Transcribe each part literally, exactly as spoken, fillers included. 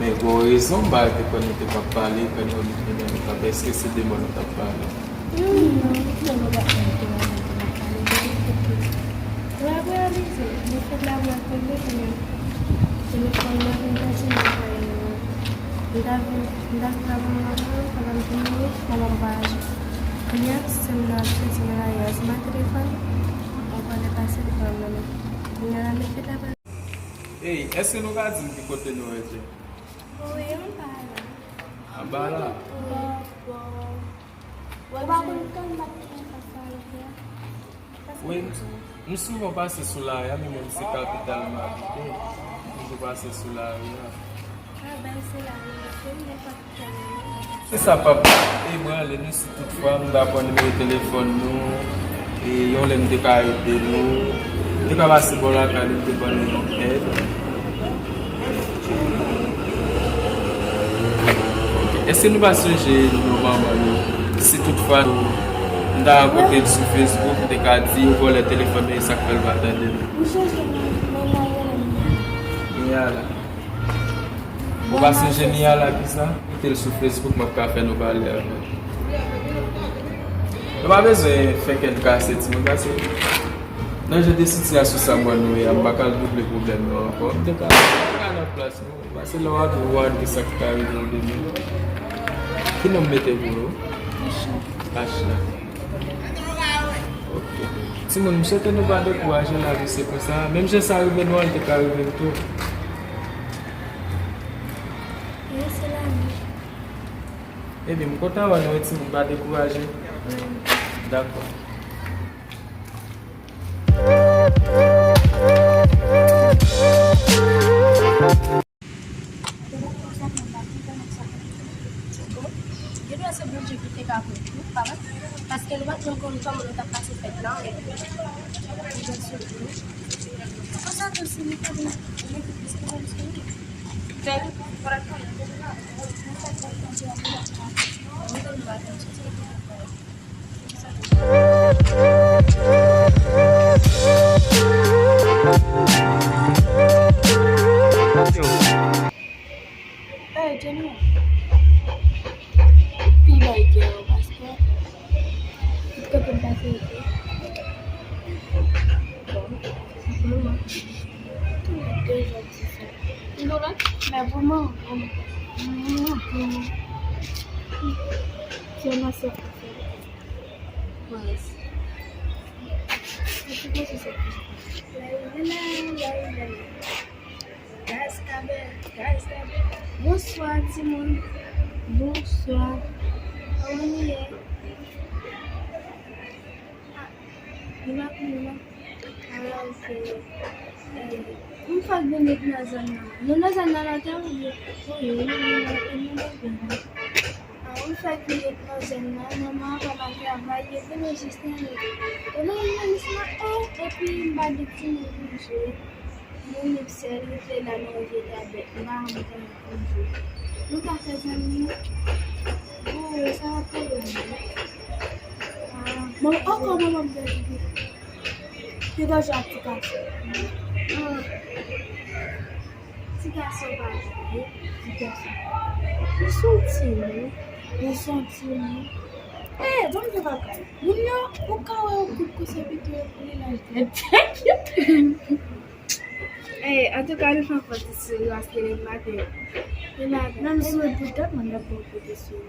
Men gwo rezon, m pa te kwè nou te k ap pale, kwè nou, nou, nou t ap, èske se de mò nou t ap pale? Non, non, nou pa t ap pale, nou pa t ap pale. Lè m reyalize, lefèt la mwen tonbe, konnen telefòn mwen vin pèdi nan kay mwen. M ta vin, m ta vin nan mwen, pandan m vini, pandan m pa aji. Kounye a, se m nan aji, se m nan aji, se m nan telefòn, mwen konnen pa se telefòn nan men. Kounye a, lefèt la pa. Ey, èske nou ka di m ki kote nou rete? Wi, anba la. Anba la? Bò, bò. Ou pa konn tan m ap gen ansanm avèk yo? Wi, m souvan pase sou lari a, men mwen se kapital m abite. M toujou pase sou lari a. Ah, ben, se lari a, se nenpòt Se sa, pap. E mwen, ale nou, si toutfwa m ta pran nimewo telefòn nou, e yon lè m te ka ede nou, m te ka pase bò lakay li, m te ban nou yon èd. Ok. Èske nou pa sonje non manman nou? Si toutfwa nou, m ta rankontre l sou Facebook, m te ka di yo vòlè telefòn nan, e sa k fè l pa tande nou. M sonje non, men nan yon lè m Miyala. Ou pa sonje Miyala ki sa? Kite l sou Facebook, m ap ka fè nou pale avè l. Nou pa bezwen fè kè n kase, timoun, paske nan jan de sitiyasyon sa m wè nou ye a, m pa ka double pwoblèm nou ankò. M te ka, m te ka nan plas nou. Paske lè w ap viv, ou pa konn ki sa k ka rive w demen. Ki non m mete pou ou? Ashna. Ashna. Ok. Timoun, m swete nou pa dekouraje, lavi se konsa. Menm jan sa rive nou an, li te ka rive m tou. Wi, se lavi. Ebyen, m kontan wè nou, wi, timoun, pa dekouraje. Wi. Dakò. Gen dwa se Bondye ki te ka pran nou, pa vre? Paske nou pa t janm konn kòman nou t ap pase fèt la, epi nou vin sou nou. Konsa tou, si nou pa vin, nou vin plis ke nou sou nou. Fèt, fèt, Hey, Jenny. Pi bay kè w, paske tout kote m pase yo. Bon, bon, tou de jan di sa. Mwen pou mwen. Se nan sa. Mwen resi. Mwen resi. Gaz kabè, gaz kabè. Bonswa, timoun. Bonswa. Kòman nou ye? Ah, nou la, nou la. Ah, ok. Eh, m fèk vin ret nan zòn nan. Nou nan zòn nan, la, te oubyen? Wi, wi, wi, wi, wi, wi. Ah, m fèk vin ret nan zòn nan. Manman an pa mal travay, yo vin anrejistre annik. Yo nan yon minis la, eh, epi m pa gen timoun pou m jwe. Mwen menm sèl, mwen te la nan yon vye tabèt, m pa janm konn konn jwe. Nou ka fè zanmi, non? Bon, sa va pwoblèm, non? Ah, bon, ankò manman m te di, te danje ak ti gason. Ah, ti gason pa jwe, ti gason. Li santi, non? Li santi, non? Eh, ban m fè bagay. Moun yo, ou ka wè yon kout kousè pito yo pou li laj tèt. Eh, antouka, nou fè yon fòti sou yo, paske lè maten, lè maten. Nan m sou wout pou tèt mwen, n ap fè yon fòti sou yo.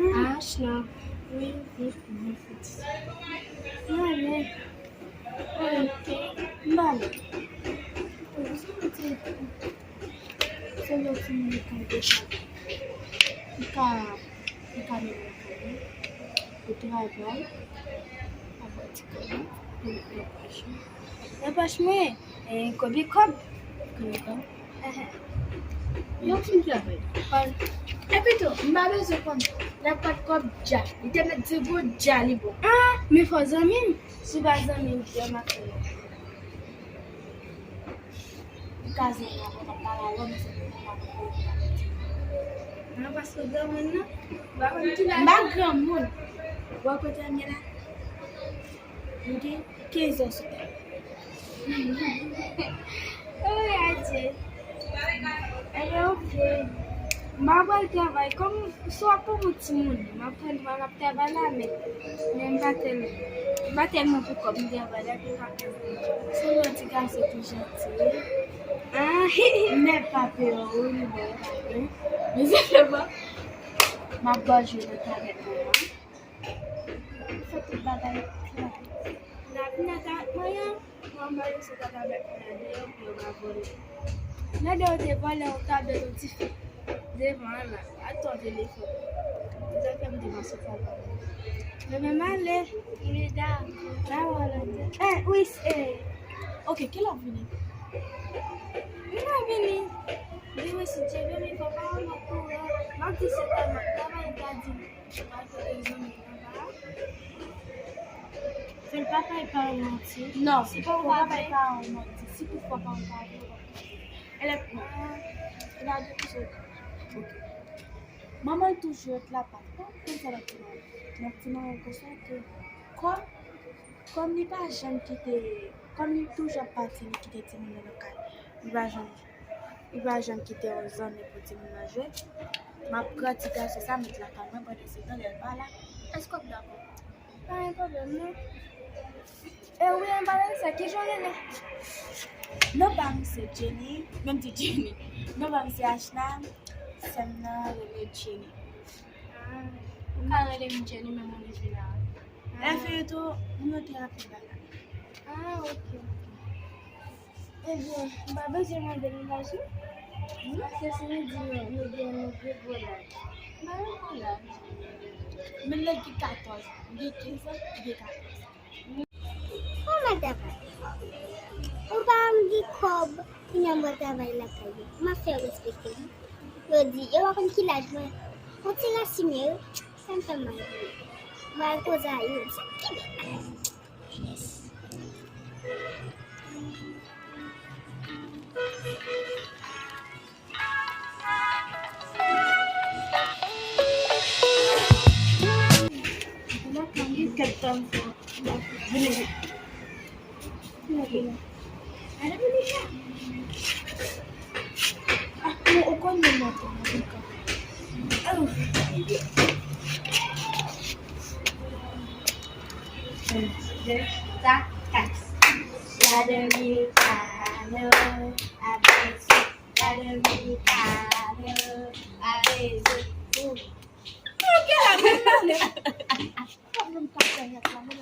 Ah, Ashna. Wi, wi, wi, fòti. Mwen ale. Ok. M ale. Se lè timoun yo ka desann. Ou ka, ou ka mennen kòb ou travay, pa fè ti kòb ou, pou nan pòch ou. Nan pòch mwen, eh, kòb e kòb. Kòb e kòb. Yo fin travay. Epi tou, m pa bezwen konn, lè pa t kòb dja. Li te mèt di gwo dja li bon. Ah, men fò zanmi m. Si w pa zanmi m, kè m ap fè. Ou ka zanmi avè m, m ap pale avè w, men se pou mwen pa konn. Nan paske granmoun nan, ou pa konn ki laj. M pa granmoun. Ou wè kote m ye la? M gen kenz an sou tèt. Wi, adye. Ebyen, oke. M pa pral travay. Kòm si w ap pran yon timoun, m ap pran, m ap travay la, men, men m pa tèlman, m pa tèlman pou kòb, m travay la, pou m pa pran. Se yon ti gason ki janti, wi. Ah, men pa pè, wi, li bon, pa pè. Men se sèlman, m ap ba w jwe nan tabèt mwen an. Fè tout bagay klè. N ap nan tabèt mwen an. Mwen, mwen resi ta tabèt mwen an deyò pou yo pa vòlè. Lè de yo te vòlè yon tabèt yon ti fi devan an la, ak yon telefòn. Sa fè m te panse sa pa bon. Men, men m ale, m vini da, da wè lòt. Eh, wi, eh. Oke, kilè w ap vini? M pa vini. Demen si Dye vle, men fò pa yon lòt kourè. M ap di se tèlman travay gadin. Fè l pa bay paran w manti. Non, si pa w pa bay paran w manti, si toutfwa paran w pa vle w ap fè. Elèv mwen, e la de kouche. Ok. Manman l toujou ret la, pa konn sa l ap di manman l. L ap di manman l konsa ke kòm, kòm li pa janm kite, kòm li toujou ap pati, li kite timoun nan nan kay. Li pa janm Li pa janm kite yon zanmi pou timoun nan jwe. M ap pran ti gason sa, met lakay mwen, pandan se tan lè l pa la. Èske w ap dakò? Pa gen pwoblèm, non. E wi, an palan de sa, kijan w rele? Non pa m se Jenny, menm ti Jenny. Non pa m se Ashna, sè m nan rele Jenny. Ah, ou ka rele m Jenny, men mwen rele Jenna. Ah. Lèfini tou, nou te raple bagay. Ah, ok, ok. Ebyen, m pa bezwen mande nou laj nou. Paske si nou di nou, nou gen yon gwo, gwo laj. M pa gen gwo laj. Men nèg ki katòz, m gen kenz an, m gen katòz. Kòman travay? Ou pa m gen kòb, kounye a m pral travay lakay yo. M ap fè yo respekte m. Yo di, yo pa konn ki laj mwen. Yon ti ransime yo, sa m fè mal pou yo. M al koze a yo, sa ki bèl. Sa, kat. La Dominikano, a Brezil. La Dominicana, a Brezil. Ou. Ok, la, men, men, men. Fòk nou ka fè nèt la, men.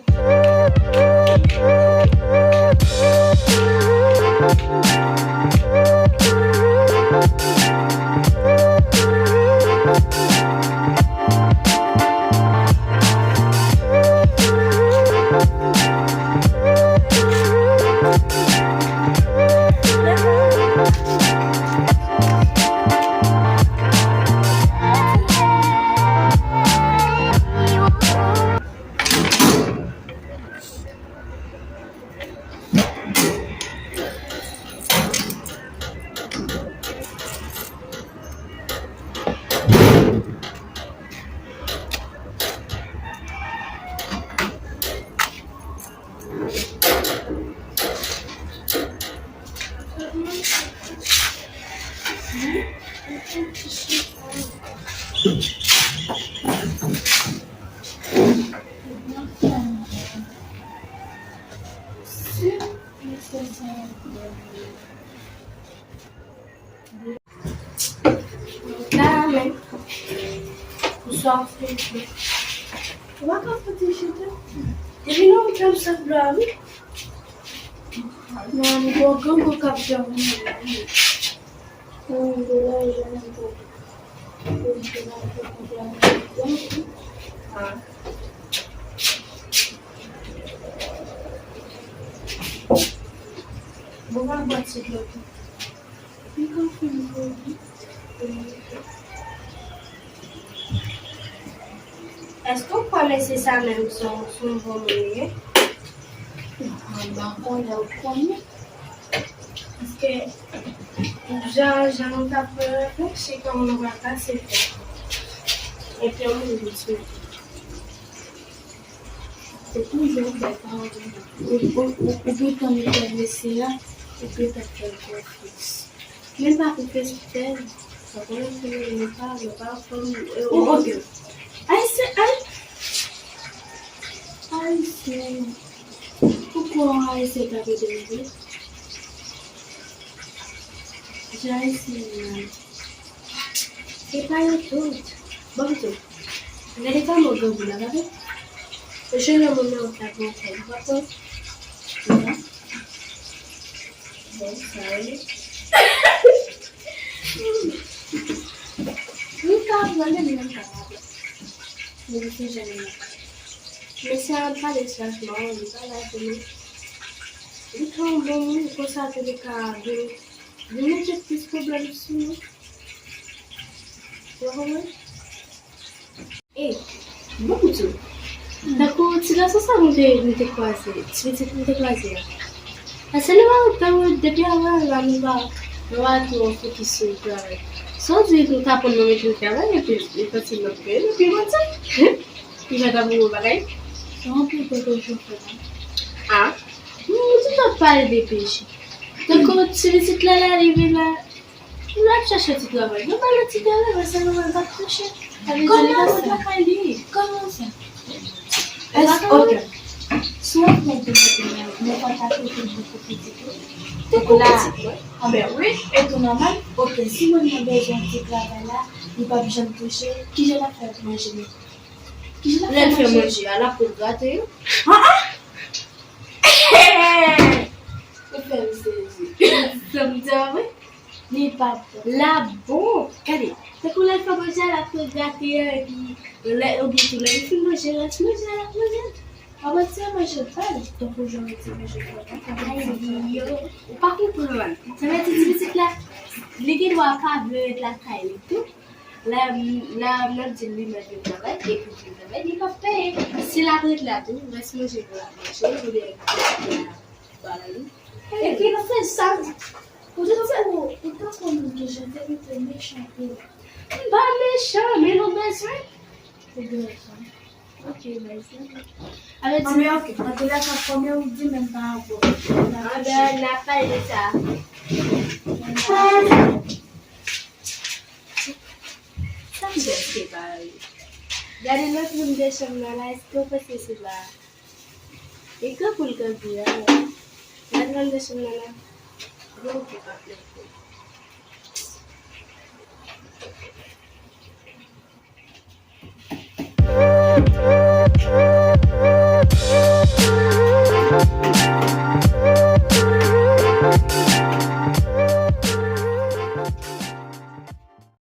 Kamen. Ou sòti. Ou pa ka fouti chita. Depi nou fè m sot dlo a, wi. Non, m gon grangou k ap janm mwen. Mwen, m gen lajan, m gon. Ah. Bon, pa bwè ti dlo tou. Èske w kwè mesye sa menm se yon, se yon bon moun li ye? Mwen pa konnen, ou konnen. Paske jan, jan nou t ap reflechi, kòm nou pa pase fè. Epi yon moun di, se toujou yon bèl pawòl. Ou, ou, ou, ou gentan met tèt mesye a. Ou gentan fè l konfyans. Men pa konfyans pou tèl. Sa konnen pou nou, nou pa, nou pa fanm, e, ou, ok. Ayisyen, ay-, Ayisyen. Ou kwè Ayisyen ta vle de nou vre? Jan Ayisyen an. Se pa yo tout. Bon, tout. Gade kòman grangou la, gade. Jere moun nan, ou ta pran kòb, ou pa pran? Non. Bon, sa ye. Wi, ka pran, men mwen pa pran. Men se jan mwen. Men si an pale chanjman, li pa la pou nou. Li ka yon bon moun, konsa tou li ka vin, vin mete plis pwoblèm sou nou. Ou konprann? E, bon, Koutchou. Tankou ti gason sa nou te, nou te kwaze, ti pitit nou te kwaze a. Paske nou pa wè, tankou depi avan la, nou pa, nou pa twò fokis sou travay. Sa w di nou ta konn nan mete travay, epi, epi ti lòt ke, epi konn sa. Li pa ta pou bagay. Sa anpil pwoteksyon fè la. A, nou, nou tout ap pale de peche. Tankou ti pitit la, la rive la, l ap chache ti travay. Yo ba l ti travay, men se nou menm k ap touche. Sa vle di li pa sa. Kòman sa? Kòman sa? Èske, ok. Si w ap mete kote nan, men pa ta kote bokou pitit ou. Te kou pitit mwen. Anben, wi, e tou nòmal. Ok, si moun nan bezwen ti travay la, li p ap janm touche, kijan l ap fè pou manje menm? Kijan l ap fè manje? Lè l fè manje a, l ap pou grate yo. Ah, ah! Ou fè m sezi. Sa m di a, wi. Li pa bon. La bon. Gade, tankou lè l fè manje a, l ap tou grate a, epi lè, oubyen tou lè li fin manje, rès manje a, l ap manje. Avan ti manje bal, tankou jan yo di manje fò, tankou ay, yo. Ou pa konprann. Sa vle di ti pitit la, li gen dwa pa vle ret lakay li tou. Lè, lè m ap di l li mèt vin travay, epi vin travay, li p ap peye. Si l ap ret la tou, rès manje pou l ap manje, oubyen pou l ap ba li. Epi l ap fè sa. Ou te tankou, ou tankou moun ki jan te rete mechan pou ou. M pa mechan, men nou bezwen. Ou bezwen. Ok, baz. Anben, ok. Nan tou lè ka, kòman ou di menm pa rapò? Anben, n ap pale de sa. Sa m prèske pa ri. Gade lòt moun de chanm nan la, èske w panse se pa e gran poul kanpe a? Gade lòt moun de chanm nan la. Gwo poul kanpe.